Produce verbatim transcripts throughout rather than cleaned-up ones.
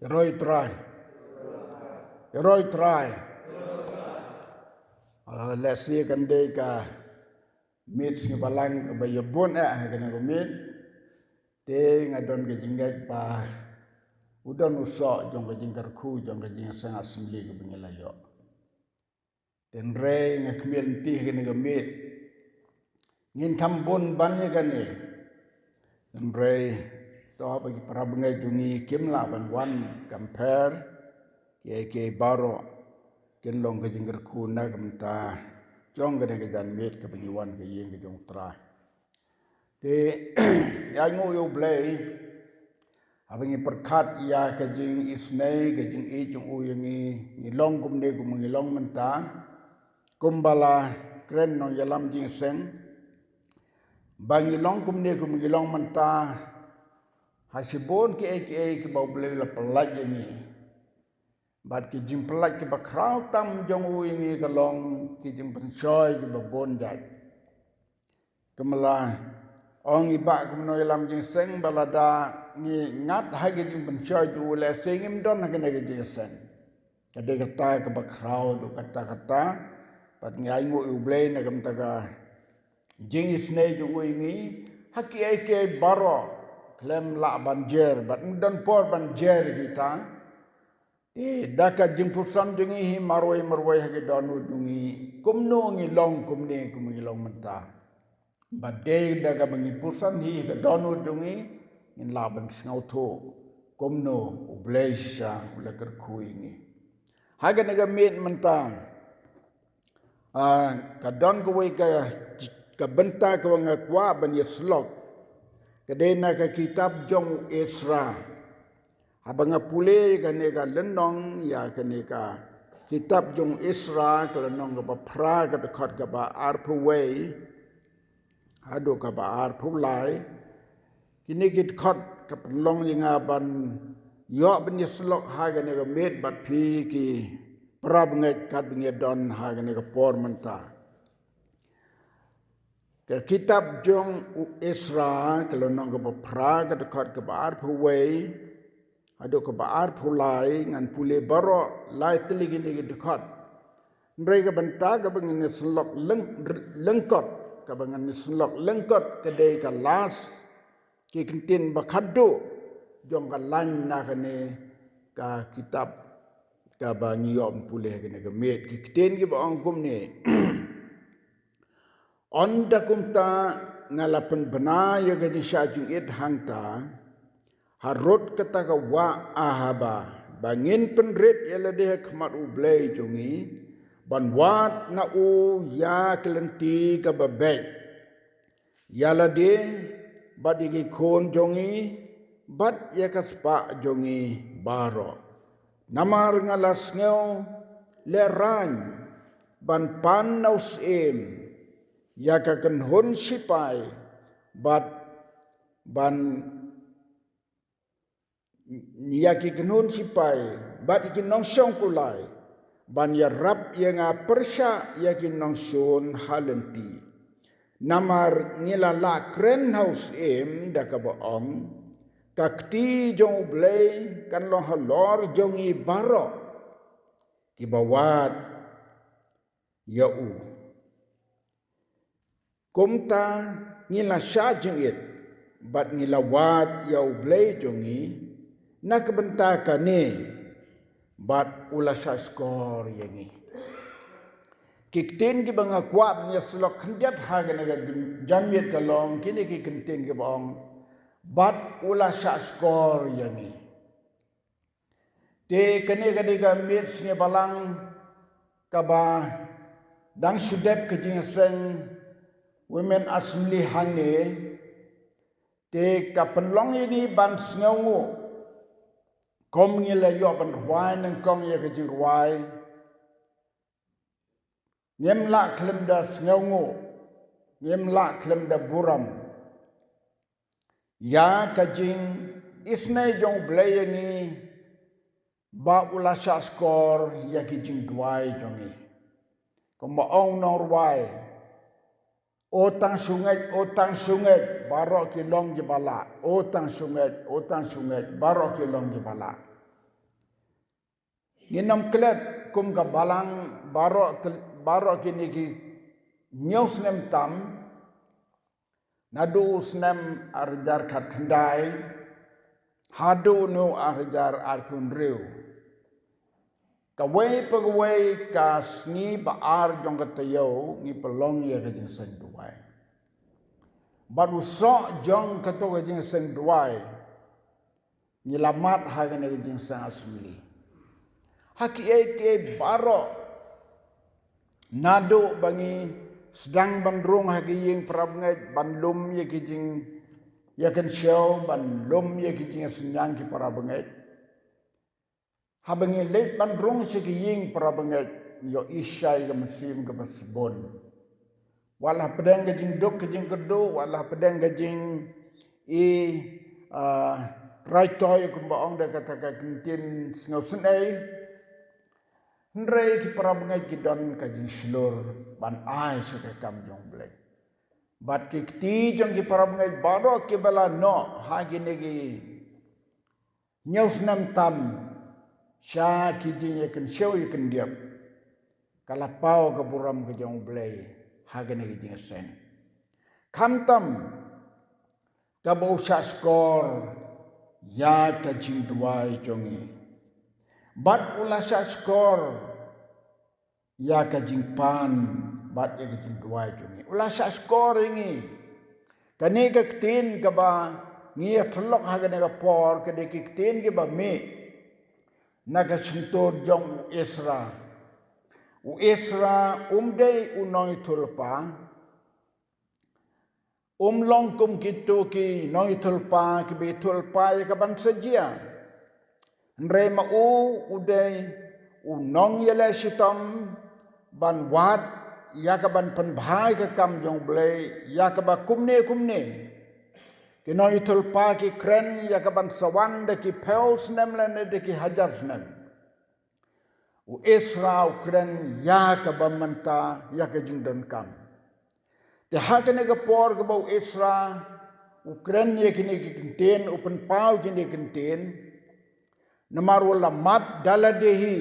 Ïaroh Trai. Ïaroh Trai. Ah, lehse kan dei ka miet sngi balang kaba ïabun eh ha kane ka miet. Te nga don ka jingngeit ba u don u soh jong ka jingkyrkhu jong ka jingseng assembly kaba ngi la ïoh. Hynrei nga khmih lynti ha kane ka miet. Ngin kham bun ban ïa kane. Hynrei to ba ki para bangeit jong ngi kim lah ban wan, compare kiei kiei baroh kin long ka jingkyrkhu na ka bynta jong kane ka janmiet kaba ngi wan ha ka ïing ka jong U Trai. Te ïa ngi ïa U Blei, haba ngi pyrkhat ïa ka jingisynei, ka jingïeit jong u ïa ngi, ngi long kumne kumba ngi long mynta, kumba la kren nongïalam jingïaseng, ba ngi long kumne kumba ngi long mynta, ha shibun kiei kiei kiba U Blei u la pyllait ïa ngi. Bad ki jingpyllait kiba khraw tam jong u ïa ngi ka long ki jingpynshoi kiba bun jait. Kumba la ong i Bah kumno ïalam jingïaseng, ba lada ngi ngat ha ki jingpynshoi jong u, lehse ngim don ha kane ka jingïaseng. Ka dei kata kaba khraw, duh katta katta. Bad ngi ainguh ïa U Blei na ka bynta ka jingisynei jong u ïa ngi ha kiei kiei baroh, khlem lah ban jer, bad ym don por ban jer ïa kita. Te da ka jingpuson jong ngi hi marwei marwei ha ki dohnud jong ngi, kumno ngi long kumne kumba ngi long mynta. Bad dei da kaba ngi puson hi ha ki dohnud jong ngi, ngin lah ban sngewthuh kumno U Blei shisha u la kyrkhu ïa ngi. Ha kane ka miet mynta, ah, ka don kawei ka, ka bynta kaba nga kwah ban ïasyllok. Ka dei na ka kitab jong u Ezra. Haba nga pule ïa kane ka lynnong, ïa kane ka kitab jong u Ezra, ka lynnong kaba phra, ka dkhot kaba arphew wei haduh kaba arphew lai. Kine ki dkhot ka pynlong ïa nga ban ïoh ban ïasyllok ha kane ka miet bad phi ki para bangeit katba ngi don ha kane ka por mynta. Ka kitab jong u Ezra, ka lynnong kaba phra, ka dkhot kaba arphew wei haduh kaba arphew lai, ngan pule baroh lai tylli kine ki dkhot. Hynrei ka bynta kaba ngan ïasyllok lyng-, lyngkot, kaba ngan ïasyllok lyngkot ka dei ka last, ki kyntien ba khatduh jong ka lain na kane ka kitab kaba ngi ïoh ban pule ha kane ka miet. Ki kyntien kiba ong kumne. Ynda kumta nga la pynbna ïa ka jingshah jingit hangta, harud kata ka wah Ahaba, ba ngin pynrit ïa lade ha khmat U Blei jong ngi, ban wad na u ïa ki lynti kaba beit ïa lade bad ïa ki khun jong ngi bad ïa ka spah jong ngi baroh. Namar nga la sngew lehraiñ ban pan na u syiem ïa ka kynhun shipai bad ban ïa ki kynhun shipai bad ïa ki nongshong kulai, ban ïarap ïa nga pyrshah ïa ki nongshun ha lynti. Namar ngi la lah kren ha u syiem da kaba ong, ka kti jong U Blei kan long halor jong ngi baroh kiba wad ïa u. Kumta ngi la shah jingit bad ngi la wad ïa U Blei jong ngi na ka bynta kane, bad u la shah shkor ïa ngi. Ki ktien kiba nga kwah ban ïasyllok khyndiat ha kane ka janmiet ka long kine ki ktien kiba ong, bad u la shah shkor ïa ngi. Te kane ka dei ka miet sngi balang kaba dang shu dep ka jingïaseng Women Assembly hangne. Te ka pynlong ïa ngi ban sngewnguh, kum ngi la ïoh ban rwai nyngkong ïa ka jingrwai. Ngim lah khlem da sngewnguh, ngim lah khlem da burom ïa ka jingisynei jong U Blei ïa ngi, ba u la shah shkor ïa ki jingduwai jong ngi. Kumba ong u nongrwai, O tang shu ngeit, o tang shu ngeit, baroh ki long kiba lah. O tang shu ngeit, o tang shu ngeit, baroh ki long kiba lah. Ngin ym klet kum ka balang baroh tel-, baroh kine ki hynñiew snem tam, naduh u snem ar hajar khatkhyndai haduh une u ar hajar arphew hynriew. Kawei pa kawei ka sngi ba ar jong ka taïew ngi pynlong ïa ka jingseng duwai. Bad u soh jong kato ka jingseng duwai ngi la mad ha kane ka jingseng assembly. Ha kiei kiei baroh, naduh ba ngi sdang ban rung ha ki ïing para bangeit ban lum ïa ki jing, ïa kynshew, ban lum ïa ki jingsynñiang ki para bangeit. Haba ngi leit ban rung sha ki ïing para bangeit, ïohi shai ka mynsiem kaba shibun. Wat la pdeng ka jingduk ka jingkyrduh, wat la pdeng ka jing i, ah, raitoi kumba ong da kata ka ktien sngewsynei. Hynrei ki para bangeit ki don ka jingshlur ban ai sha ka kam jong U Blei. Bad ki kti jong ki para bangeit baroh kiba la noh ha kine ki hynñiew snem tam sha ki jingïakynshew ïakyndiap, ka la paw ka burom ka jong U Blei ha kane ka jingseng. Khamtam kaba u shah shkor ïa ka jingduwai jong ngi, bad u la shah shkor ïa ka jingpan bad ïa ka jingduwai jong ngi. U la shah shkor ïa ngi. Kane ka ktien kaba ngi ïatylok ha kane ka por, ka dei ki ktien kiba mih na ka shyntur jong u Ezra. U Ezra um dei u nongïathuhlypa. Um long kum kito ki nongïathuhlypa kiba ïathuhlypa ïa ka ban sa jia. Hynrei ma u, u dei u nongïaleh shitom ban wad ïa ka ban pynbha ïa ka kam jong U Blei ïa kaba kumne kumne. Ki nongïathuhlypa ki kren ïa ka ban sa wan da ki phew snem lane da ki hajar snem. U Ezra u kren ïa kaba mynta, ïa ka jingdonkam. Te ha kane ka por kaba u Ezra u kren ïa kine ki ktien, u pynpaw kine ki ktien, namar u la mad da lade hi,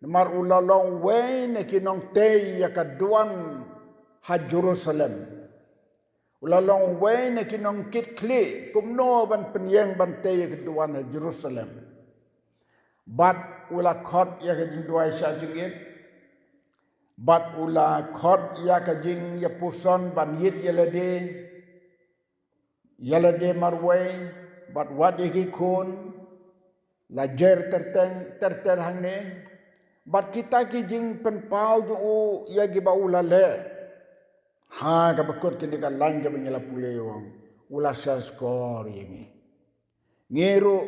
namar u la long uwei na ki nongtei ïa ka duwan ha Jerusalem. U la long uwei na ki nongkitkhlieh kumno ban pynïeng ban tei ïa ka duwan ha Jerusalem. Bad u la khot ïa ka jingduwai shah jingit. Bad u la khot ïa ka jingïapuson ban ïit ïa lade, ïa lade marwei, bad wat ïa ki khun, la jer terteng, terter hangne. Bad kita ki jingpynpaw jong u ïa kiba u la leh. Ha kaba kut kine ka lain kaba ngi la pule ïa u, u la shah shkor ïa ngi. Ngi ruh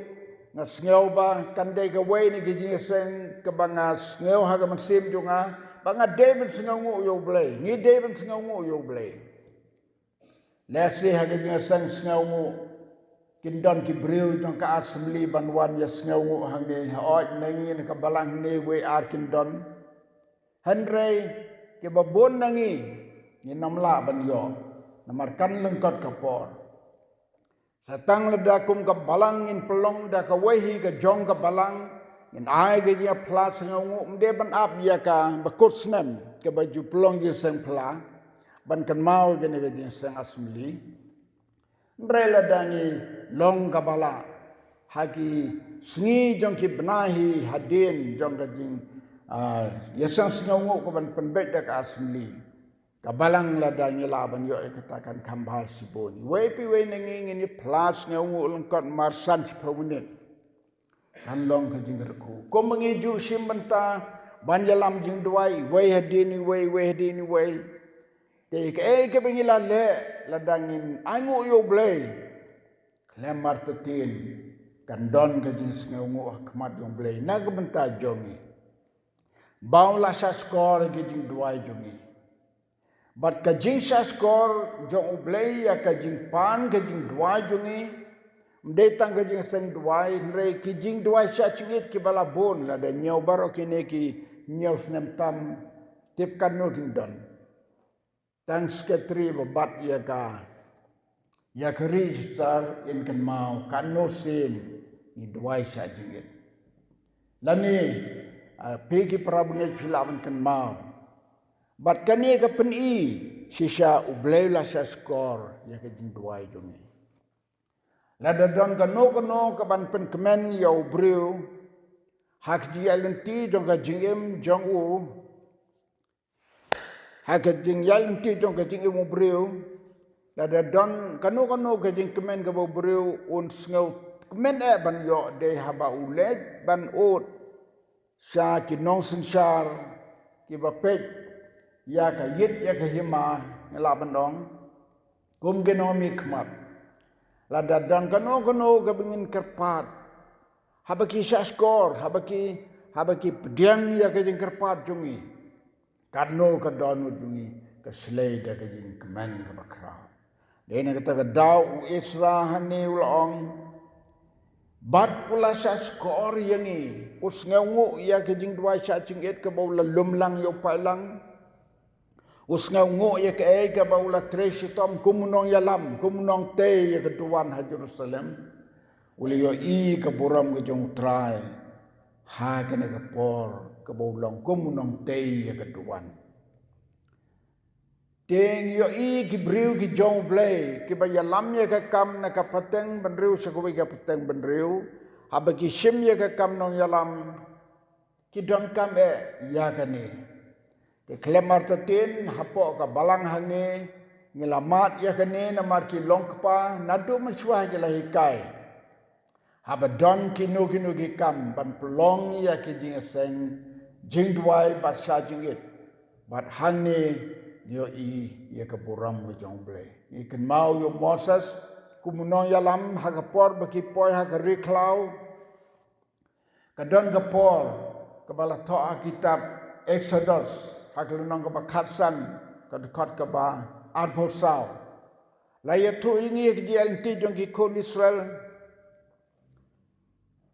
nga sngew ba kan dei kawei na ki jingïaseng kaba nga sngew ha ka mynsiem jong nga, ba nga dei ban sngewnguh ïa U Blei, ngi dei ban sngewnguh ïa U Blei. Lehse ha ka jingïaseng sngewnguh kin don ki briew jong ka assembly ban wan ïa sngewnguh hangne, hooid na ngi na ka balang hangne wei ar kin don. Hynrei kiba bun na ngi ngin ym lah ban ïoh, namar kan lyngkot ka por. Sa tang lada kum ka balang ngin pynlong da kawei hi ka jong ka balang, ngin ai ka jingïaphla sngewnguh, ym dei ban ap ïa kaba kut snem kaba ju pynlong jingseng phla ban kynmaw kane ka jingseng assembly. Hynrei lada ngi long kaba lah ha ki sngi jong ki bnai hi hadien jong ka jing, ah, ïaseng sngewnguh ka ban pynbeit da ka assembly. Ka balang lada ngi lah ban ïoh ïa kata kan kham bha shibun. Iwei pa iwei na ngi ngin ïaphla sngewnguh lyngkot marsan shiphew minit. Kan long ka jingkyrkhu. Kumba ngi ju shim bynta ban ïalam jingduwai, iwei hadien iwei, iwei hadien iwei. Te kaei kaba ngi la leh, lada ngin ainguh ïa U Blei, khlem artatien kan don ka jingsngewnguh ha khmat jong U Blei na ka bynta jong ngi. Ba u la shah shkor ïa ka jingduwai jong ngi. Bad ka jingshah shkor jong U Blei ïa ka jingpan ka jingduwai jong ngi, ym dei tang ka jingseng duwai, hynrei ki jingduwai shah jingit kiba la bun, lada ñiew baroh kine ki hynñiew snem tam, tip katno kin don. tang secretary ba bat ïa ka, ïa ka register, yn kynmaw katno sien ngi duwai shah jingit. Lane, ah, phi ki para bangeit phi lah ban kynmaw. Bad kane ka pyni shisha U Blei u la shah skor ïa ka jingduwai jong ngi. Lada don kano kano kaban pynkmen ïa u briew ha ka jingïaid lynti jong ka jingim jong u, ha ka jingïaid lynti jong ka jingim u briew, lada don kano kano ka jingkmen kaba u briew un sngewkmen eh ban ïoh, dei haba u leit ban ud sha ki nongsynshar kiba peit ïa ka ïit ïa ka hima, ngi lah ban ong, kum ki nongmihkhmat. Lada don kano kano kaba ngin kyrpad, haba ki shah skor, haba ki, haba ki pdiang ïa ka jingkyrpad jong ngi, katno ka dohnud jong ngi ka shlei da ka jingkmen kaba khraw. Dei na kata ka daw u Ezra hangne u la ong, bad u la shah skor ïa ngi, u sngewnguh ïa ka jingduwai shah jingit kaba u la lum lang ïa u paidlang. U sngewnguh ïa kaei kaba u la trei shitom kum u nongïalam, kum u nongtei ïa ka duwan ha Jerusalem. U la ïohi ka burom ka jong U Trai ha kane ka por kaba u long kum u nongtei ïa ka duwan. Te ngi ïohi ki briew ki jong U Blei kiba ïalam ïa ka kam na ka pateng bynriew sha kawei ka pateng bynriew, haba ki shim ïa ka kam nongïalam, ki donkam eh ïa kane. Te khlem artatien, hapoh ka balang hangne ngi la mad ïa kane namar ki long kpa, naduh mynshuwa ki la hikai. Haba don kino kino ki kam ban pynlong ïa ki jingïaseng jingduwai bad shah jingit, bad hangne ngi ïohi ïa ka burom ka jong U Blei. Ngi kynmaw ïa u Moses kum u nongïalam ha ka por ba ki poi ha ka ri khlaw. Ka don ka por kaba la thoh ha kitab Exodus, ha ka lynnong kaba khatsan, ka dkhot kaba arphew saw. La ïathuh ïa ngi ïa ka jingïaid lynti jong ki khun Israel.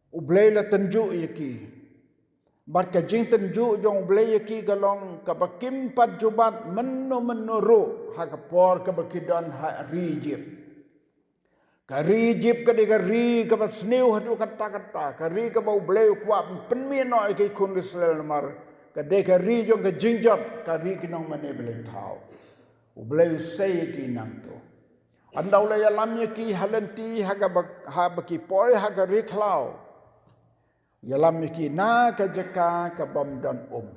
U Blei la tynjuh ïa ki. Bad ka jingtynjuh jong U Blei ïa ki ka long kaba kim pat ju bat mynno mynno ruh ha ka por kaba ki don ha ri Ijipt. Ka ri Ijipt ka dei ka ri kaba sniew haduh katta katta, ka ri kaba U Blei u kwah ban pynmih noh ïa ki khun Israel namar ka dei ka ri jong ka jingjot, ka ri ki nongmane blei thaw. U Blei u sei ïa ki nangto. Ynda u la ïalam ïa ki ha lynti ha kaba, haba ki poi ha ka ri khlaw. Ïalam ïa ki na ka jaka ka bym don um.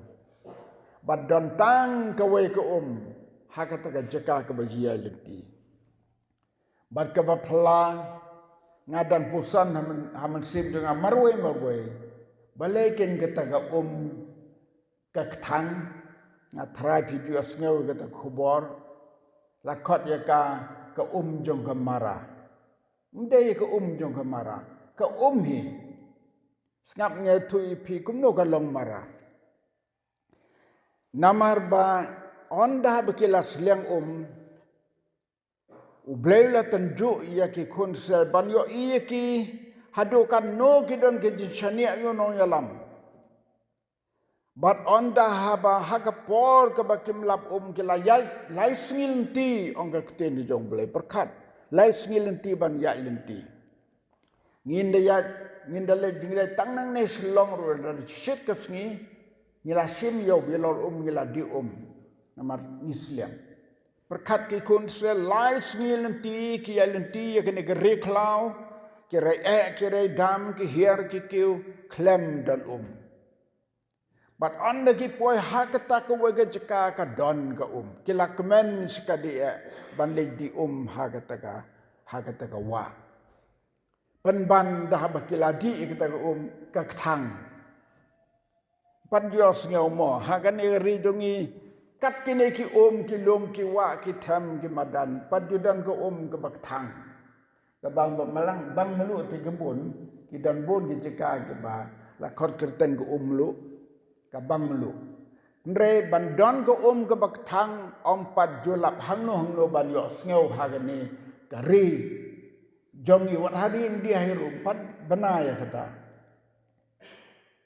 Bad don tang kawei ka um ha kata ka jaka kaba ki ïaid lynti. Bad kaba phylla, nga dang pyrshang ha myn-, ha mynsiem jong nga marwei marwei, balei kin kata ka um ka kthang. Nga tharai phi ju ïohsngew ïa kata ka khubor, la khot ïa ka ka um jong ka Mara. Ym dei ka um jong ka Mara, ka um hi. Sngap, nga ïathuh ïa phi kumno ka long Mara. Namar ba ynda ba ki la sliang um, U Blei u la tynjuh ïa ki khun Israel ban ïohi ïa ki haduh katno ki don ki jingshaniah ïa u nongïalam. Bad ynda haba ha ka por kaba kim lap um ki la ïaid lai sngi lynti, ong ka ktien jong U Blei, pyrkhat, lai sngi lynti ban ïaid lynti. Ngin da ïaid, ngin da leit, ngin da leit tang nangne Shillong ruh da shit ka sngi, ngi la shim ïa u bilor um, ngi la dih um namar ngi sliang. Pyrkhat, ki khun Israel lai sngi lynti ki ïaid lynti ïa kane ka ri khlaw, ki rei eh, ki rei dam, ki hiar, ki kiew, khlem don um. Bad ynda ki poi ha kata kawei ka jaka ka don ka um, ki la kmen shikatdei eh ban leit dih um ha kata ka, ha kata ka wah. Pynban da haba ki la dih ïa kata ka um ka kthang. Pat ju ïohsngew mo, ha kane ka ri jong ngi, kat kine ki um, ki lum, ki wah, ki them, ki madan, pat ju don ka um kaba kthang. Ka bang ba malang, bang mluh te ki bun, ki don bun ki jaka kiba la khot kyrteng ka um mluh, ka bang mluh. Hynrei ban don ka um kaba kthang, ym pat ju lap hangno hangno ban ïohsngew ha kane ka ri jong ngi, wat ha ri India hi ruh ym pat bna ïa kata.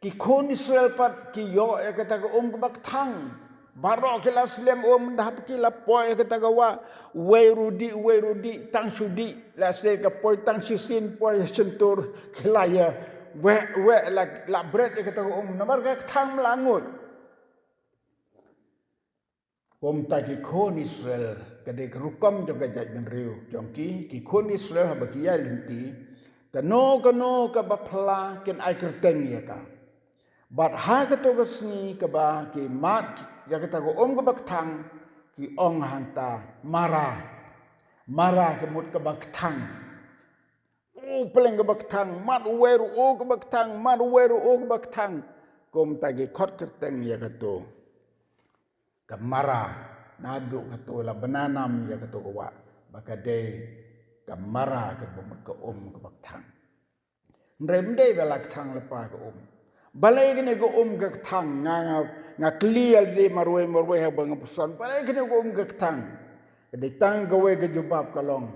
Ki khun Israel pat ki ïoh ïa kata ka um kaba kthang. Baroh ki la slem um, da haba ki la poi ha kata ka wah, uwei ruh dih, uwei ruh dih, tang shu dih, lehse ka poi tang shisien, poi shyntur, ki la ïa weh, weh, la, la bret ïa kata ka um, namar ka kthang la nguid. Kumta ki khun Israel, ka dei ka rukom jong ka jaitbynriew jong ki, ki khun Israel haba ki ïaid lynti, kano kano kaba phylla kin ai kyrteng ïa ka. Bad ha kato ka sngi kaba ki mad ïa kata ka um kaba kthang, ki ong hangta Mara. Mara ka mut kaba kthang. U pleng kaba kthang, mad uwei ruh u kaba kthang, mad uwei ruh u kaba kthang. Kumta ki khot kyrteng ïa kato ka Mara, naduh kato la bynanam ïa kato ka wah, ba ka dei ka Mara kaba mut ka um kaba kthang. Hynrei ym dei ba la kthang lypa ka um. Balei kane ka um ka kthang, nga, nga, nga kylli ïalade marwei marwei haba nga puson, balei kane ka um ka kthang. Ka dei tang kawei ka jubab ka long,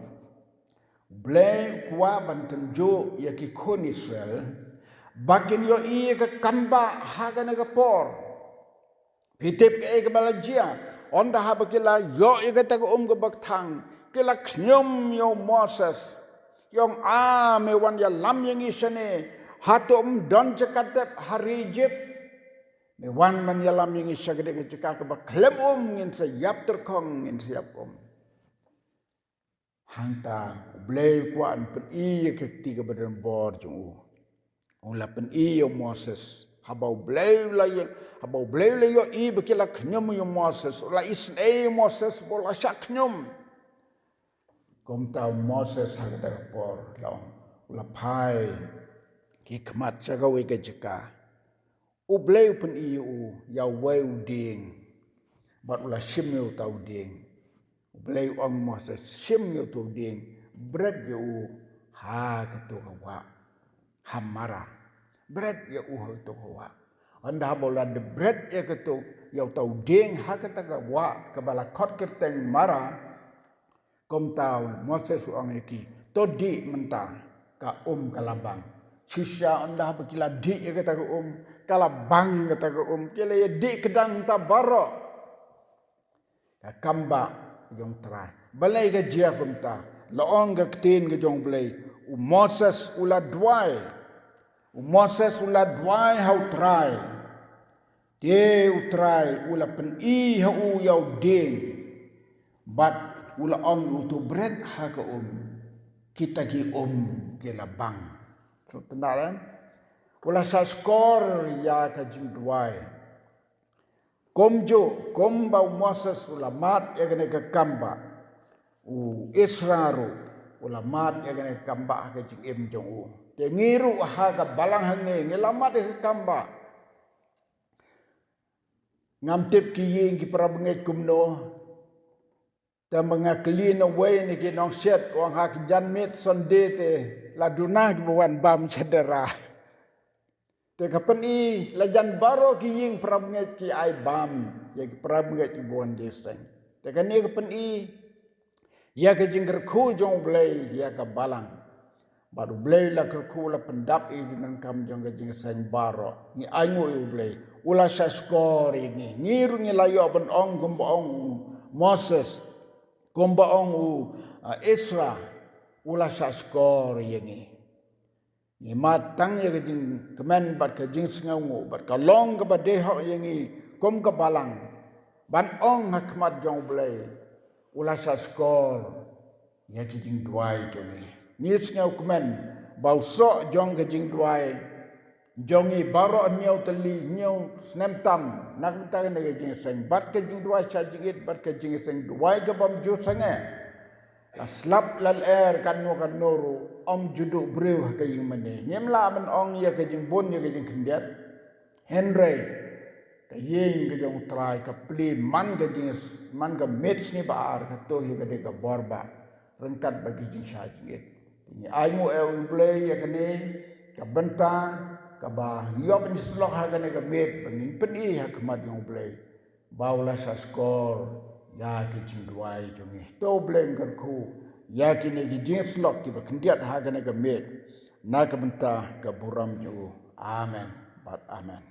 U Blei u kwah ban tynjuh ïa ki khun Israel ba kin ïohi ïa ka kambah ha kane ka por. Phi tip kaei kaba la jia? Ynda haba ki la ïoh ïa kata ka um kaba kthang, ki la khñium ïa u Moses. Ki ong, "A, me wan ïalam ïa ngi shane, hato ym don jaka dep ha ri Ijip? Me wan ban ïalam ïa ngi sha kane ka jaka kaba khlem um, ngin sa ïap tyrkhong, ngin sa ïap um." Hangta U Blei u kwah ban pyni ïa ka kti kaba donbor jong u. U la pyni ïa u Moses. Haba U Blei u la ïa, haba U Blei u la ïohi ba ki la khñium ïa u Moses, u la isynei ïa u Moses ba u la shah khñium. Kumta u Moses ha kata ka por la ong, u la phai ki khmat sha kawei ka jaka. U Blei u pyni ïa u, ïa uwei u dieng. Bad u la shim ïa uta u dieng. U Blei u ong Moses, "Shim ïa uta u dieng, bret ïa u ha kato ka wah. Ha Mara. Bret ïa u ha kato ka wah." Ynda haba u la dep bret ïa kato, ïa uta u dieng ha kata ka wah, kaba la khot kyrteng Mara. Kumta u Moses u ong ïa ki, "To dih mynta, ka um ka la bang." Shisha ynda haba ki la dih ïa kata ka um, ka la bang kata ka um, ki la ïa dih kdang ta baroh. Ka kambah jong Trai. Balei ka jia kumta? La ong ka ktien ka jong U Blei, u Moses u la duwai. U Moses u la duwai ha u Trai. Te u Trai u la pyni ha u ïa u dieng. Bad u la ong ïa u, "To bret ha ka um." Kita ki um ki la bang. Sngewtynnat, eh? U la sa shkor ïa ka jingduwai. Kumjuh kumba u Moses u la mad ïa kane ka kambah, u Ezra ruh u la mad ïa kane ka kambah ha ka jingim jong u. Te ngi ruh ha ka balang hangne ngi la mad ïa ka kambah. Ngam tip ki ïing ki para bangeit kumno. Te ma nga kylli na uwei na ki nongsiat, u ong ha ka janmiet Sunday te la duna kiba wan bam sha dara. Te ka pyni la jan baroh ki ïing para bangeit ki ai bam ïa ki para bangeit kiba wan jingïaseng. Te kane ka pyni ïa ka jingkyrkhu jong U Blei ïa ka balang. Bad U Blei la kyrkhu, la pyndap ïa ki donkam jong ka jingïaseng baroh. Ngi ainguh ïa U Blei. U la sa shkor ïa ngi. Ngi ruh ngi la ïoh ban ong kumba ong u Moses, kumba ong u, ah, Ezra. U la sa shkor ïa ngi. Ngi mad tang ïa ka jingkmen bad ka jingsngewnguh bad ka long kaba dei hok ïa ngi kum ka balang ban ong ha khmat jong U Blei, u la sa shkor ïa ki jingduwai jong ngi. Ngi sngewkmen ba u soh jong ka jingduwai jong ngi baroh hynñiew tylli hynñiew snem tam na ka bynta kane ka jingïaseng bad ka jingduwai sha jingit bad ka jingïaseng duwai ka bym ju sangeh. La slap la lyer katno katno ruh, ym ju duh briew ha ka ïing mane. Ngim lah ban ong ïa ka jingbun ïa ka jingkhyndiat. Hynrei ka ïing ka jong U Trai ka plie man ka jing, man ka miet shini ba ar, kato hi ka dei ka bor ba ryngkat bad ka jingshah jingit. Ngi ainguh ïa U Blei ïa kane ka bynta kaba ïoh ban ïasyllok ha kane ka miet ba ngin pyni ha khmat jong U Blei ba u la sa shkor ïa ki jingduwai jong ngi. To U Blei un kyrkhu ïa kine ki jingïasyllok kiba khyndiat ha kane ka miet na ka bynta ka burom jong u. Amen bad amen.